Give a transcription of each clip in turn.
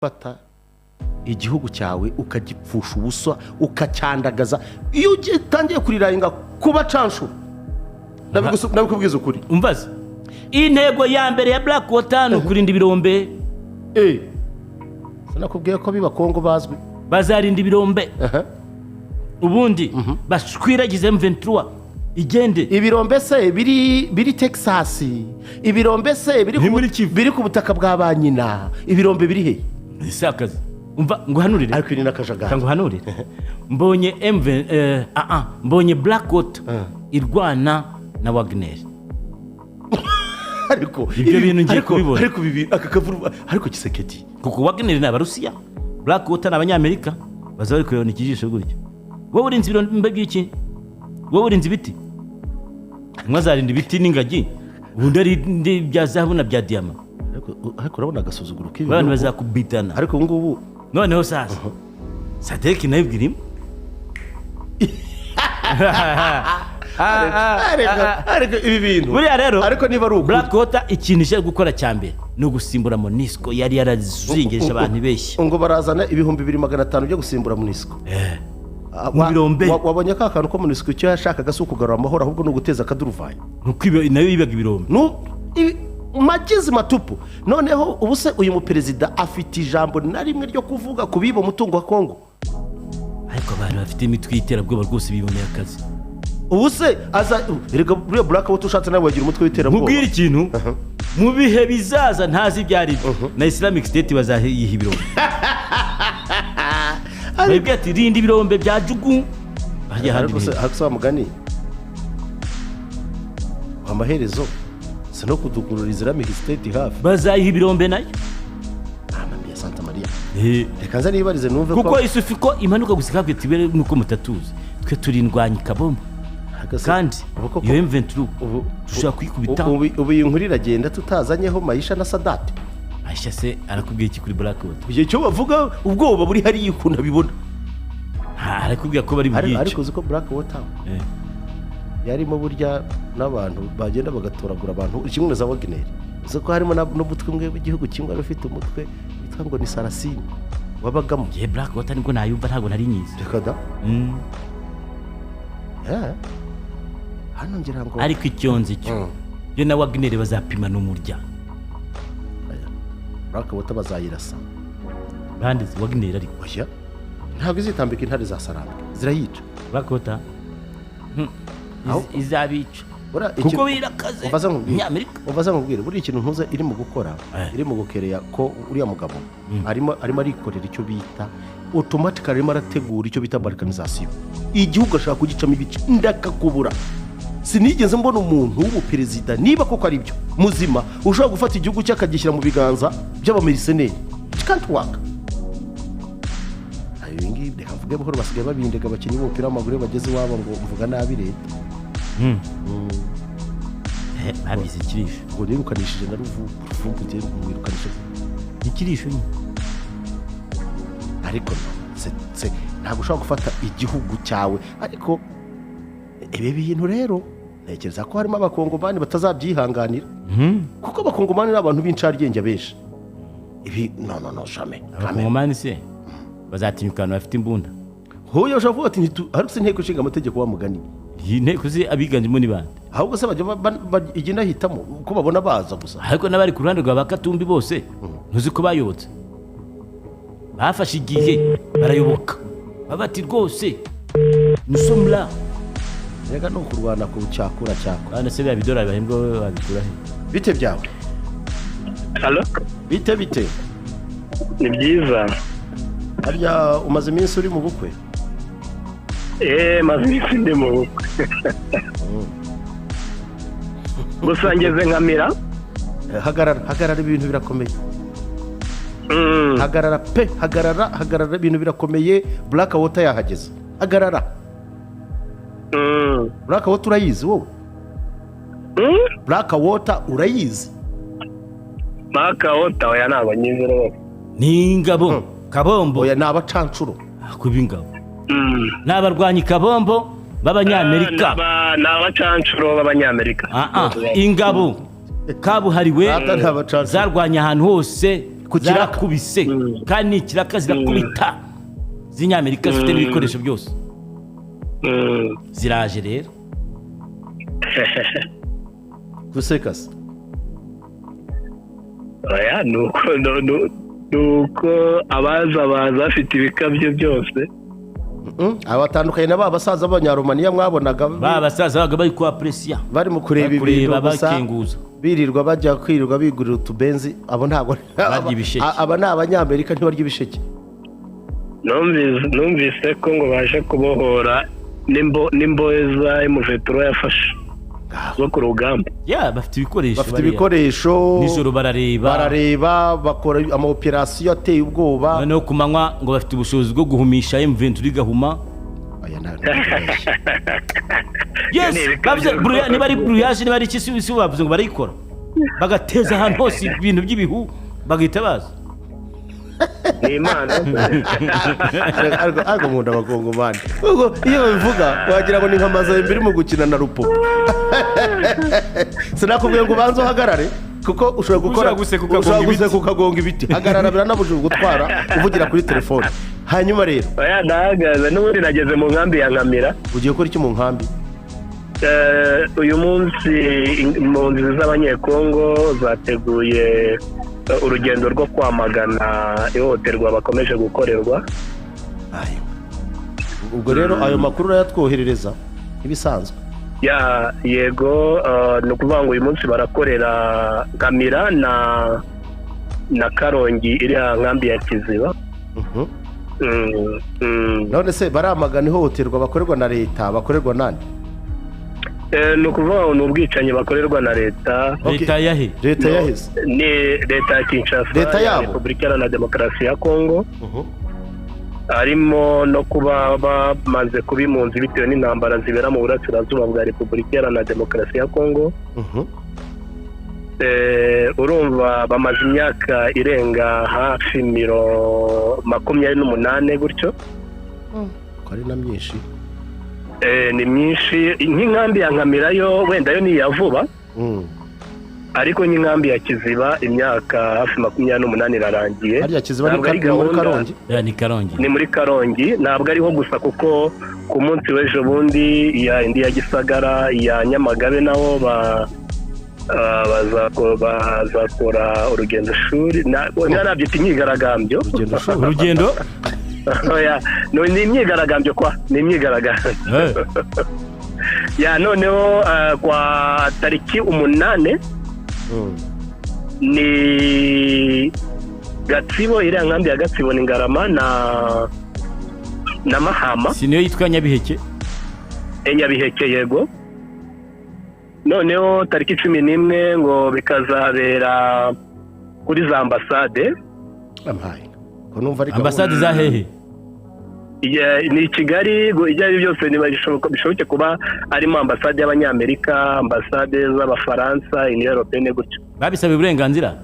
Gufata igihugu cyawe ukagipfusha ubusa, ukacyandagaza, iyo utangiye kurirayinga kuba canshuro, ndabikubwiza ukuri. Umvaze, intego ya mbere ya Black Water ni ukurinda ibirombe. Sinakubwiye ko biba Kongo bazwi? Bazarinda ibirombe, ubundi bashwiragize M23 igende. Ibirombe se biri Texas? Ibirombe se biri Ni muri Kivu. Biri ku butaka bwa ba nyina? Ibirombe biri he? Ese akazi, umva nguhanurire. Ariko iri n'akajagari. Nguhanurire, mbonye MV, mbonye Black Water irwana na Wagner. Ariko Ibyo bintu ngiye kubibona. Ariko ibi aka kavuru, ariko Tshisekedi. Kuko Wagner ni Abarusiya, Black Water ni Abanyamerika, baza bari kurebana ikijisho gutya: wowe urinze ibirombe by'iki? Wowe urinze ibiti? Umwe azarinda ibiti n'ingagi, undi arinde ibya zahabu na bya diyama. Ariko urabona agasuzuguro k'ibi Abantu bihugu. bazakubitana. Ariko ubu ngubu Noneho sasa SADC nayo ibwirimo. Ariko ibi bintu Buriya rero ariko niba ari ukuri Black Water ikintu ije gukora cya mbere ni ugusimbura MONUSCO yari yarazingeje abantu ibeshya. Ngo barazana 2500 byo gusimbura MONUSCO. Mu birombe. Wabonye ka kantu ko MONUSCO icyo yashakaga si ukugarura amahoro, ahubwo ni uguteza akaduruvayo. Nuko nayo yibaga ibirombe. Magizi matupu. Noneho ubu se uyu muperezida afite ijambo na rimwe ryo kuvuga ku biba umutungo wa Kongo? Ariko abantu bafite imitwe y'iterabwoba rwose biboneye akazi. Ubu se aza, erega buriya Black Water ushatse nawe wagira umutwe w'iterabwoba. Nkubwire ikintu, mu bihe bizaza ntazi ibyo ari byo, na Islamic State bazayiha ibirombe, babibwira ati: "Rinda ibirombe bya Jugu harya handi." Ariko se wa mugani, amaherezo si no kudugurura Islamic State hafi? Bazayiha ibirombe nayo. Mama mia, Santa Maria! Reka nze nibarize numve. Kuko isufi ko imanuka gusa ikabwira iti: "Bere nuko mutatuzi, twe turi indwanyi kabombo." Kandi iyo M23 dushobora kuyikubita. Ubu iyi nkuru iragenda tutazanyeho Mayisha na Sadate. Aisha se arakubwira iki kuri Black Water? Igihe cyo bavuga ubwoba buri hariya ukuntu abibona. Arakubwira ko bari buyice. Ariko uzi ko Black Water yarimo burya n'abantu bagenda bagatoragura abantu kimwe na za Wagner? Uzi ko harimo n'umutwe umwe w'igihugu kimwe wari ufite umutwe witwa ngo ni Sarasini wabagamo? Ngiye Black Water nibwo nayumva, ntabwo nari nyizi. Reka da. Hano ngira ngo Ariko icyo nzi cyo, yo na Wagner bazapimana umurya. Black Water bazayirasa. Banditse Wagner ariko. Oya, ntabwo izitambika intare za Sarambwe, zirayica. Black Water izabica kuko birakaze. Umva se nkubwire. Nyamerika. Umva se nkubwire, buriya ikintu ntuze irimo gukora, irimo gukereya ko uriya mugabo arimo arikorera icyo bita automatically, arimo arategura icyo bita balkanisation. Igihugu ashaka kugicamo ibice. Ndakakubura, sinigeze mbona umuntu w'umuperezida, niba koko ari byo, muzima ushobora gufata igihugu cye akagishyira mu biganza by'abamercenaires. It can't work. Ayo, ibi ngibi reka mvuge buhoro, basigaye babindega abakinnyi b'umupira w'amaguru iyo bageze iwabo ngo mvuga nabi leta. Babizi ikirisho. Ngo nirukanishije na Ruvumbu. Ruvumbu ngiye kumwirukanisha. Ikirisho nyine. Ariko no, ntabwo ushobora gufata igihugu cyawe. Ariko ibi bintu rero ntekereza ko harimo Abakongomani batazabyihanganira, kuko Abakongomani ni abantu b'incaryenge benshi. Ibi no, no, no, jamais, jamais. Abakongomani se bazatinyuka abantu bafite imbunda? Huye ushobora kuvuga ati ariko se inteko ishinga amategeko, wa mugani? Iyi nteko se abiganjemo ni bande? Ahubwo se bajya igenda hitamo uko babona baza gusa. Ariko n'abari ku ruhande rwa ba Katumbi bose ntuzi ko bayobotse, bafashe igihe barayoboka, baba bati: "Rwose nusomla." Reka ni ukurwana ku cyakura cyakura. Bana se, bya bidolari bahembwa babikura he? Bite byawe? Halo? Bite bite? Ni byiza. Harya umaze iminsi uri mu bukwe? Eee, maze iminsi ndi mu bukwe. Gusa ngeze nkamira. Hagarara, hagarara, ibintu birakomeye. Hagarara pe, hagarara, hagarara, ibintu birakomeye. Black Water yahageze, hagarara. Black Water urayizi wowe? Black Water urayizi? Black Water, oya, ntabwo nyizi rwose. Ni ingabo kabombo. Oya, ni abacancuro. Kuba ingabo, ni abarwanyi kabombo b'Abanyamerika. Ni abacancuro b'Abanyamerika. Ah, ah, ingabo kabuhariwe Ata ni abacancuro. zarwanya ahantu hose. Ku kiraka. Zarakubise kandi ni ikiraka, zirakubita, z'inyamerika zifite n'ibikoresho byose. Ziraje rero. Gusekasa. Oya, nuko nuko abaza baza bafite ibikabyo byose. Abatandukanye na ba basaza b'Abanyaromaniya mwabonaga. Ba basaza babaga bari kuba presiya. Bari mu kureba Bari kureba, ibintu gusa. Bakinguza. Birirwa bajya kwirirwa bigurira utubenzi, abo ntabwo Barya ibisheke. Aba ni Abanyamerika, ntibarya ibisheke. Numvise ko ngo baje kubohora n'imbohe za M23 yafashe zo ku rugamba. Ya, bafite ibikoresho. Bafite Bariya. ibikoresho. Nijoro barareba. Barareba, bakora ama opération ateye ubwoba. Noneho ku manywa ngo bafite ubushobozi bwo guhumisha M23 igahuma. Aya nta- Yes. Ni ibikabyo. Bavuze niba ari brouillage, niba ari iki, si bavuze ngo barayikora, bagateza ahantu hose ibintu by'ibihu, bagahita baza. Ni Imana. Ariko nkunda Abakongomani, ubwo iyo babivuga wagira ngo ni nka Mazembe iri mu gukina na Lupopo. Sinakubwiye ngo ubanze uhagarare, kuko ushobora gukora Ushobora guseka ukagonga ushobora ibiti. guseka ukagonga ibiti. Hagarara, biranabujijwe gutwara uvugira kuri telefone. Hanyuma rero Oya, ndahagaze n'ubundi, nageze mu nkambi ya Nkamira. Ugiye gukora iki mu nkambi? Uyu munsi impunzi z'Abanyekongo zateguye urugendo rwo kwamagana ihohoterwa bakomeje gukorerwa. Ayo. Ubwo rero ayo makuru urayatwoherereza nk'ibisanzwe. Ya, yego, ni ukuvuga ngo uyu munsi barakorera Nkamira na Karongi, iriya nkambi ya Kiziba. None se baramagana ihohoterwa bakorerwa na leta, bakorerwa nande? Ni ukuvuga ngo ni ubwicanyi bakorerwa na leta. Okay. Leta yahe? Leta yaheze. Ni leta ya Kinshasa, Leta ya yabo? Repubulika Iharanira Demokarasi ya Kongo. Harimo no kuba bamaze kuba impunzi bitewe n'intambara zibera mu burasirazuba bwa Repubulika Iharanira Demokarasi ya Kongo. Urumva bamaze imyaka irenga hafi 28 gutyo. Ko ari na myinshi. Ni myinshi. Nk'inkambi ya Nkamira yo wenda yo ni iya vuba, ariko nk'inkambi ya Kiziba imyaka hafi 28 irarangiye. Harya Kiziba ni Ntabwo ari ni muri gahunda. Karongi? Ya, ni Karongi. Ni muri Karongi. Ntabwo ariho gusa, kuko ku munsi w'ejo bundi iya indi ya Gisagara, iya Nyamagabe, nabo bazakora urugendo shuri. Niba nabyita imyigaragambyo. Urugendo shuri. Urugendo. Oya, no, ni imyigaragambyo kwa, ni imyigaragambyo. Ya, noneho kwa tariki 8 ni Gatsibo, iriya nkambi ya Gatsibo, ni Ngarama na Mahama. Si niyo yitwa Nyabiheke? Nyabiheke, yego. Noneho tariki 11 ngo bikazabera kuri za ambasade. Ampaye ko numva ari gahunda. Ambasade za hehe? Ni i Kigali. Ibyo ari byo byose bishoboke kuba arimo ambasade y'Abanyamerika, ambasade z'Abafaransa, Union Européenne, gutyo. Babisabiye uburenganzira?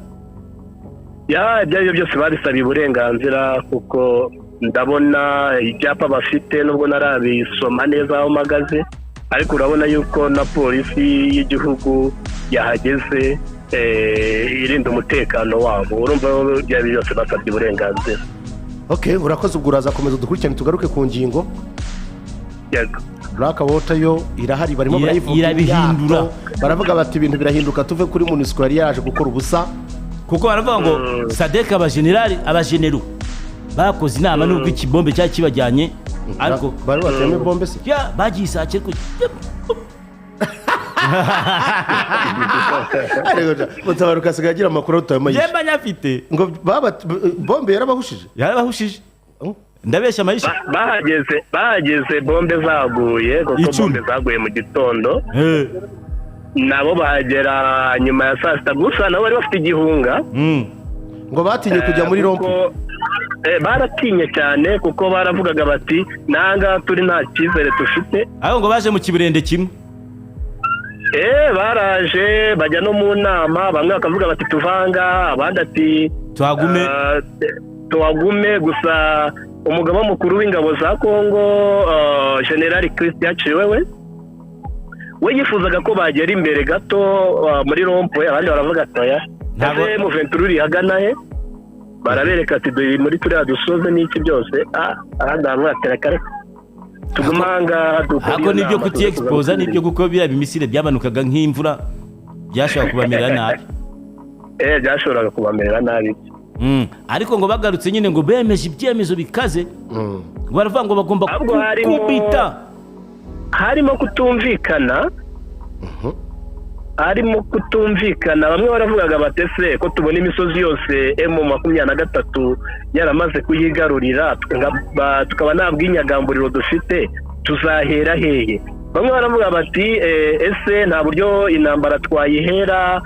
Ya, ibyo ari byo byose babisabiye uburenganzira, kuko ndabona ibyapa bafite, nubwo narabisoma neza aho mpagaze, ariko urabona yuko na polisi y'igihugu yahageze, irinda umutekano wabo. Urumva ibyo ari byo byose basabye uburenganzira. Ok, urakoze. Ubwo uraza komeza dukurikirane, tugaruke ku ngingo. Yego. Black Water yo irahari, barimo barayivuga Irabihindura. imyato, baravuga bati ibintu birahinduka, tuve kuri MONUSCO yari yaje gukora ubusa. Kuko baravuga ngo SADC, abajenerali, abajenero bakoze inama, nubwo ikibombe cyari kibajyanye, ariko Bari bateyemo bombe se? Ya, bagiye isake ariko. Ariko Mutabaruka asigaye agira amakuru utayamayisha. Yemba nyafite. Ngo baba bombe yarabahushije? Yarabahushije, ndabeshya amayisha? Bahageze bombe zaguye kuko 10. Bombe zaguye mu gitondo, nabo bahagera nyuma ya saa sita, gusa nabo bari bafite igihunga. Ngo batinye kujya muri Kuko, rond-point. Baratinye cyane, kuko baravugaga bati nanga turi nta cyizere dufite. Aho ngo baje mu kiburende kimwe. Baraje bajya no mu nama, bamwe bakavuga bati tuvanga, abandi ati tuhagume. Tuhagume. Gusa umugaba mukuru w'ingabo za Kongo, General Christian Ciwewe, we yifuzaga ko bagera imbere gato, muri rond-point, abandi baravuga ati oya. Ntabwo- Ese M23 iri ahagana he? Barabereka ati dore muri turiya dusoze n'iki byose, ahandi hantu hatera kare tugumanga dukora. Ariko nibyo kutiexposa, nibyo, kuko biriya bimisire byamanukaga nk'imvura byashobora kubamerera nabi. Byashoboraga kubamerera nabi. Ariko ngo bagarutse nyine ngo bemeje ibyemezo bikaze, baravuga ngo bagomba Ahubwo kubita. Harimo kutumvikana, harimo kutumvikana. Bamwe baravugaga bati ese ko tubona imisozi yose M23 yaramaze kuyigarurira, tukaba nta bwinyagamburiro dufite, tuzahera hehe? Bamwe baravuga bati ese nta buryo intambara twayihera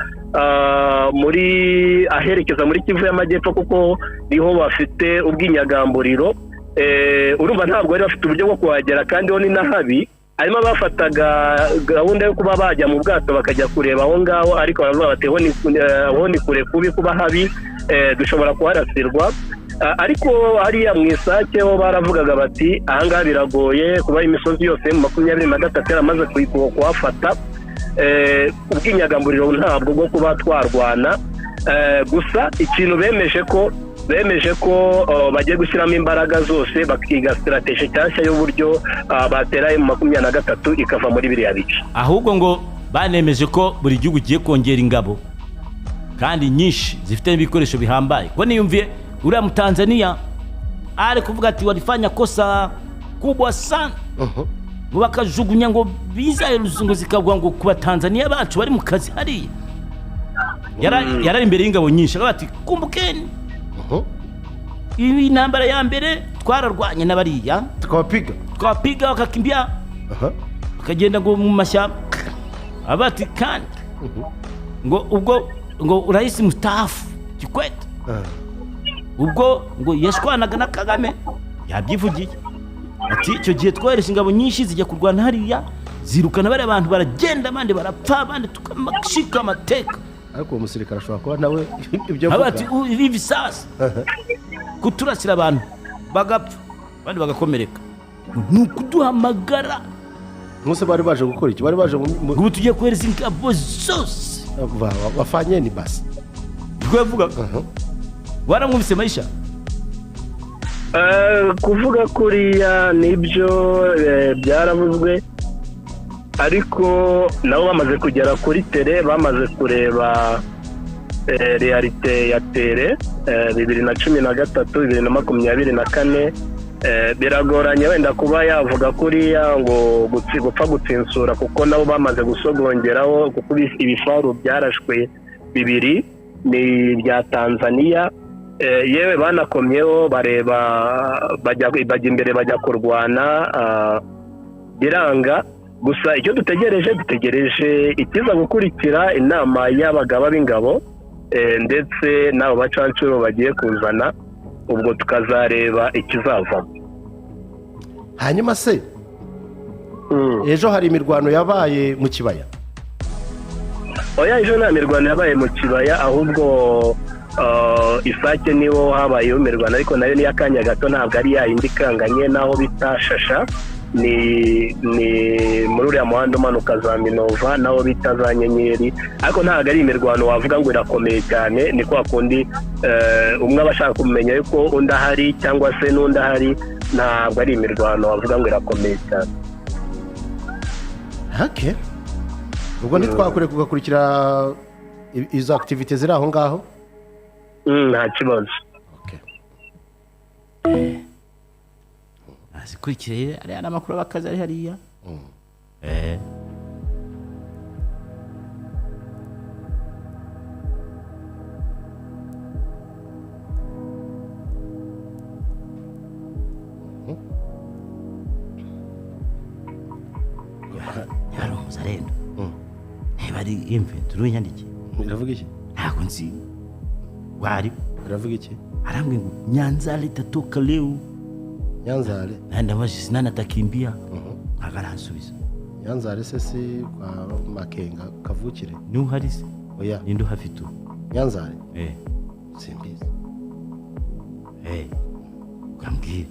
muri aherekeza muri Kivu y'Amajyepfo, kuko niho bafite ubwinyagamburiro. Urumva ntabwo bari bafite uburyo bwo kuhagera, kandi ho ni na habi. Harimo abafataga gahunda yo kuba bajya mu bwato bakajya kureba aho ngaho, ariko baravuga bati ho ni kure kubi kuba habi, dushobora kuharasirwa. Ariko hariya mu Isake ho baravugaga bati ahangaha biragoye kuba imisozi yose mu 23 yaramaze kuhafata, ubwinyagamburiro ntabwo bwo kuba twarwana. Gusa ikintu bemeje ko bagiye gushyiramo imbaraga zose, bakiga strategy nshyashya y'uburyo batera M23 ikava muri biriya bice. Ahubwo ngo banemeje ko buri gihugu giye kongera ingabo kandi nyinshi zifite n'ibikoresho bihambaye. Ko niyumviye uriya mu Tanzania ari kuvuga ati walifanya kosa kubwa sana, ngo bakajugunya ngo biza ngo zikagwa ngo ku Batanzania bacu bari mu kazi hariya. Yarari imbere y'ingabo nyinshi akavuga ati kumbukeni, iyi intambara ya mbere twararwanye n'abariya tukawapiga bakakimbia, bakagenda ngo mu mashyamba. Abati kandi ngo ubwo ngo rais mstaafu Kikwete ubwo ngo yashwanaga na Kagame yabyivugiye ati icyo gihe twohereje ingabo nyinshi zijya kurwana hariya, zirukana bariya abantu baragenda, abandi barapfa, abandi tukamashika amateka. Ariko uwo musirikare ashobora kuba nawe ibyo avuga ati ibi sasa kuturasira abantu bagapfa abandi bagakomereka ni ukuduhamagara. Mwese bari baje gukora iki? Bari baje ubu tugiye kohereza ingabo zose bafanye ni basi. Niko yavugaga. Waramwumvise Maisha? Kuvuga kuriya nibyo byaravuzwe, ariko nabo bamaze kugera kuri tere, bamaze kureba realite ya tere 2013 2024. Biragoranye wenda kuba yavuga kuriya ngo gupfa gutsinsura, kuko nabo bamaze gusogongeraho, kuko ibifaru byarashwe bibiri ni bya Tanzania. Yewe banakomyeho bareba bajya imbere bajya kurwana, biranga. Gusa icyo dutegereje ikiza gukurikira inama y'abagaba b'ingabo, ndetse n'abo bacancuro bagiye kuzana, ubwo tukazareba ikizavamo. Hanyuma se ejo hari imirwano yabaye mu kibaya? Oya, ejo nta mirwano yabaye mu kibaya, ahubwo Isake niwo habayeho imirwano, ariko nayo ni akanya gato, ntabwo ari yayindi ikanganye naho bita Shasha, ni muri uriya muhanda umanuka za Minova naho bita za Nyenyeri, ariko ntabwo ari imirwano wavuga ngo irakomeye cyane. Ni kwa kundi umwe aba ashaka kumenya yuko undi ahari cyangwa se n'undi ahari, ntabwo ari imirwano wavuga ngo irakomeye cyane. Okay. Ubwo ntitwakure kugakurikira izo activities ziri aho ngaho? Nta kibazo. Okay. Azikurikire ari amakuru abakazi ari hariya. Yari umuzarendo. Niba ari imve turuyandikiye. Iravuga iki? Ntabwo nzi. Wari iravuga iki? Arambwiye ngo Nyanzale itatoka leo. Nyanzale ndabaje nani atakimbia? Akaransubiza. Nyanzale se si kwa Makenga kavukire? Ni uhari se? Oya. Ninde uhafite? Nyanzale? Simbizi. Ukambwira.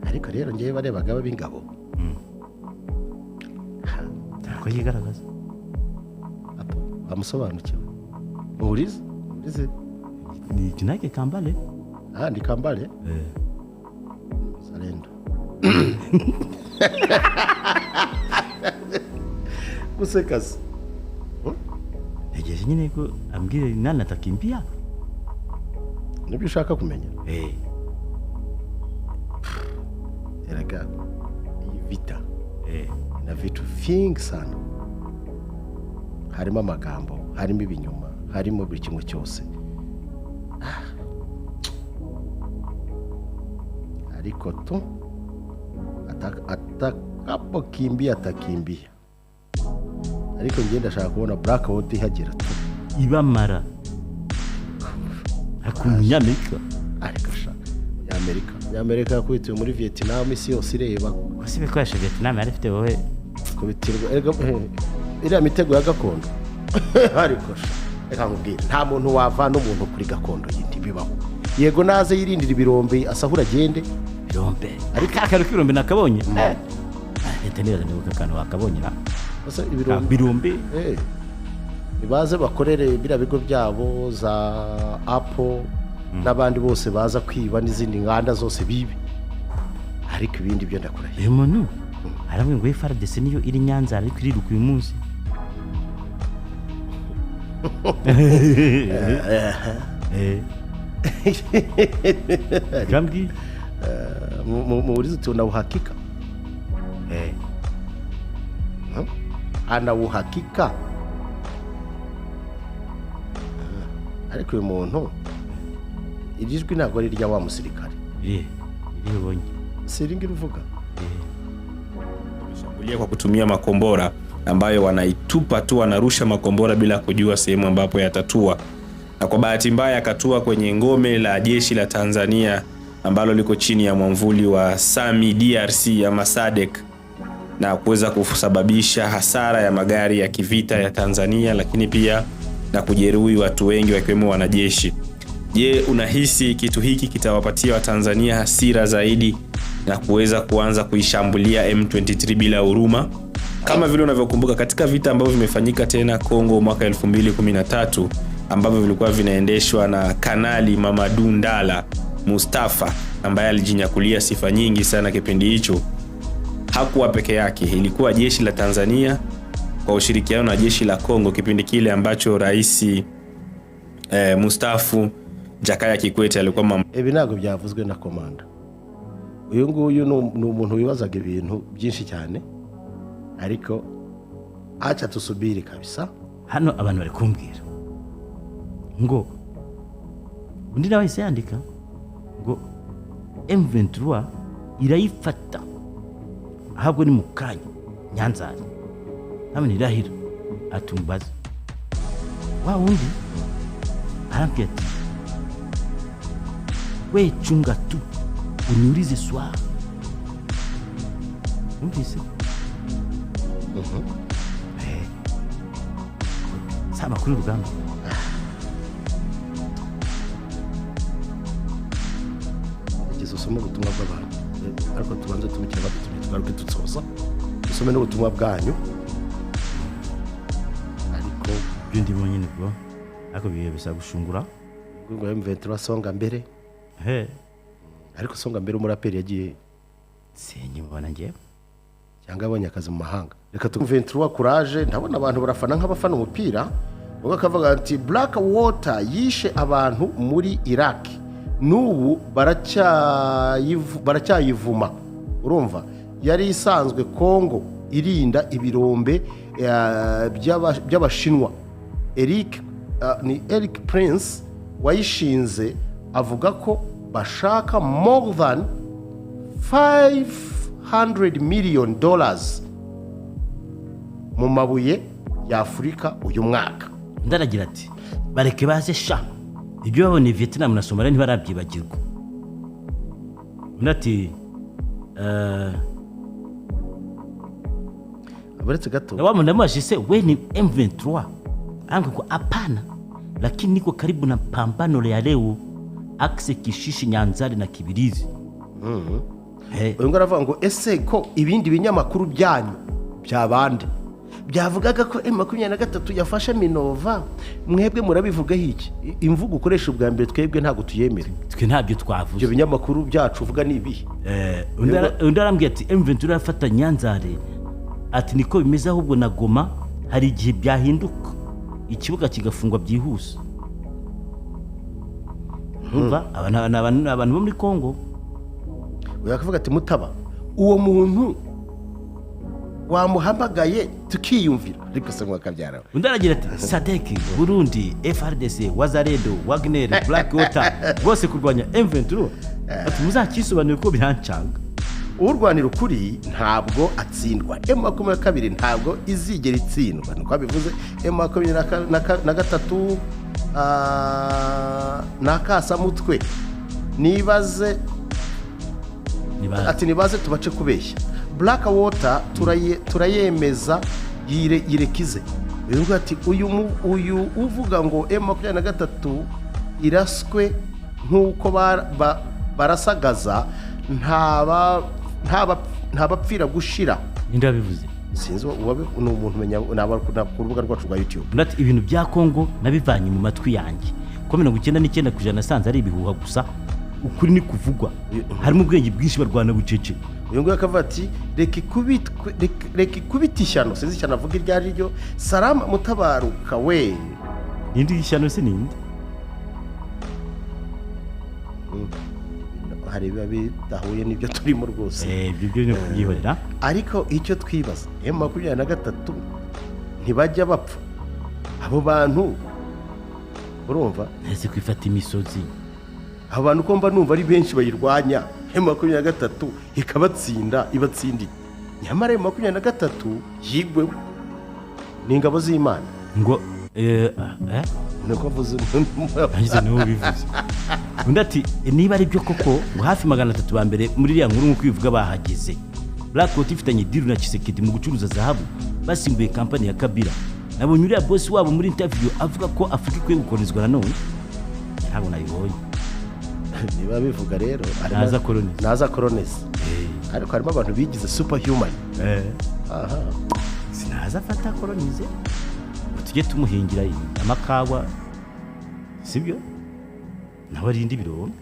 Ariko rero ngiye barebaga b'ingabo. Ntabwo yigaragaza. Apo bamusobanukiwe. Murize? Murize. Ni jina yake Kambale. Ah, ni Kambale. Zalendo gusekaza. Ntegereje nyine ko ambwire nani atakimbia. Nibyo ushaka kumenya? Eh. Erega iyi vita Eh. na vitu vingi sana, harimo amagambo, harimo ibinyoma, harimo buri kimwe cyose. Ah. Ariko tu atakapokimbia atakimbia, ariko njye ndashaka kubona Black Water ihagera tu. Ibamara ariko umunyamerika. Ariko sha, Umunyamerika yakubitiwe muri Vietnam, isi yose ireba. Gusa ibikoresho Vietnam yari ifite wowe. Kubitirwa erega iriya mitego ya gakondo. Ariko sha, reka nkubwire, nta muntu wavana umuntu kuri gakondo ye, ntibibaho. Yego naze yirindira ibirombe asahura agende. Birombe. Ariko ka kantu k'ibirombe nakabonye. Leta nibaza nibuka akantu wakabonye ra. Ese ibirombe? Birombe. Nibaze bakorere biriya bigo byabo za Apple n'abandi bose baza kwiba n'izindi nganda zose bibe, ariko ibindi byo ndakurahiye. Uyu muntu arambwira ngo FARDC niyo iri Nyanza ariko iriruka uyu munsi. Gambwi. Muulize uti una uhakika? Ana uhakika? Ariko uyu muntu iri jwi ntabwo ari irya wa musirikare. Iri ubonye. Si iri ngiri uvuga? Wameshambulia kwa kutumia makombora ambayo wanaitupa tu, wanarusha makombora bila kujua sehemu ambapo yatatua. Na kwa bahati mbaya akatua kwenye ngome la jeshi la Tanzania ambalo liko chini ya mwamvuli wa SAMI DRC ama SADC, na kuweza kusababisha hasara ya magari ya kivita ya Tanzania, lakini pia na kujeruhi watu wengi wakiwemo wanajeshi. Je, unahisi kitu hiki kitawapatia Watanzania hasira zaidi na kuweza kuanza kuishambulia M23 bila huruma? Kama vile unavyokumbuka katika vita ambavyo vimefanyika tena Kongo mwaka 2013 ambavyo vilikuwa vinaendeshwa na Kanali Mamadou Ndala Mustafa ambaye alijinyakulia sifa nyingi sana kipindi hicho. Hakuwa peke yake, ilikuwa jeshi la Tanzania kwa ushirikiano na jeshi la Kongo kipindi kile ambacho rais mustafu Jakaya Kikwete alikuwa Ibi ntabwo byavuzwe na komanda. Uyu nguyu ni umuntu wibazaga ibintu byinshi cyane, ariko acha tusubiri kabisa. Hano abantu bari kumbwira ngo undi nawe yahise yandika ngo M23 irayifata ahabwo ni mukanya Nyanzari hamwe nirahira atumbaza wa wundi arambwira ati we chunga tu uniulize swali. Numvise? Saba kuri rugamba. Igeze usome ubutumwa bw'abantu, ariko tubanze tumikira badutumye tugaruke dutsoza usome n'ubutumwa bwanyu. Ariko ibyo ndimo nyine bwo ariko biye bisa gushungura ngo M23 songa mbere. Ariko songa mbere umuraperi yagiye sinyibona ngiye cyangwa abonye akazi mu mahanga. Reka tu M23 courage, ndabona abantu barafana nk'abafana umupira. Ubwo akavuga ati Black Water yishe abantu muri Iraq n'ubu baracyayivuma. Urumva yari isanzwe Kongo irinda ibirombe by'Abashinwa. Eric ni Eric Prince wayishinze avuga ko bashaka more than $500 million mu mabuye ya Afurika uyu mwaka. Ndaragira ati bareke baze sha ibyo babonye Vietnam na Somalia ntibarabyibagirwa. Undi ati abaretse gato wa muntu amubajije we ni M23 arambwira ko hapana, lakini niko karibu na pambano ya leo axe Kishishi Nyanzari na Kibirizi. Uyu ngo aravuga ngo ese ko ibindi binyamakuru byanyu byabande Byavugaga ko M23 yafashe Minova, mwebwe murabivugaho iki? Imvugo ukoresha ubwa mbere, twebwe ntabwo tuyemera. Twe ntabyo twavuze. Ibyo binyamakuru byacu uvuga ni ibihe? Undi arambwira ati M23 irafata Nyanzare, ati niko bimeze, ahubwo na Goma hari igihe byahinduka, ikibuga kigafungwa byihuse. Urumva aba ni abantu bo muri Congo. Uyu akavuga ati mutaba uwo muntu wamuhamagaye tukiyumvira, ariko se mwakabyara we. Undi aragira ati SADC, Burundi, FARDC, Wazalendo, Wagner, Black Water, bose kurwanya M23, ati muzakisobanure ko birancanga. Urwanira ukuri ntabwo atsindwa. M22 ntabwo izigera itsindwa, niko abivuze. M23 ni akasamutwe, nibaze. Ati nibaze tubace kubeshya. Black Water turayemeza yirekize. Uyu nguyu ati uyu uvuga ngo M23 iraswe nk'uko barasagaza, ntabapfira gushira. Ninde wabivuze? Sinzi ni umuntu umenya ku rubuga rwacu rwa YouTube. Undi ati ibintu bya Kongo nabivanye mu matwi yanjye, ko 99% nasanze ari ibihuha gusa, ukuri ni kuvugwa, harimo ubwenge bwinshi, barwana bucece. Uyu nguyu akavuga ati reka ikubite ishyano, sinzi ishyano avuga iryo ari ryo. Salama mutabaruka we. Ninde ishyano se ninde? Hari ibiba bidahuye n'ibyo turimo rwose. Ibyo byo ni ukubyihorera. Ariko icyo twibaza, M23 ntibajya bapfa abo bantu, urumva? Ntese kwifata imisozi. Abo bantu ko mba numva ari benshi bayirwanya, M23 ikabatsinda, ibatsinda ite? Nyamara M23 yigweho ni ingabo z'Imana. Ngo Niko avuze. Nanjye niwe ubivuze. Undi ati niba ari byo koko, ngo hafi 300 ba mbere muri iriya nkuru nk'uko ibivuga bahageze. Black Water ifitanye deal na Tshisekedi mu gucuruza zahabu, basimbuye kampani ya Kabila. Nabonye uriya boss wabo muri interview avuga ko Afurika ikwiye gukolonizwa nanone, ntabwo nabibonye. Niba bivuga rero Naza colonize. Naza colonize, ariko harimo abantu bigize superhuman. Aha. Sinaza afata colonize ngo tujye tumuhingira amakawa, sibyo? Nawe arinde ibirombe.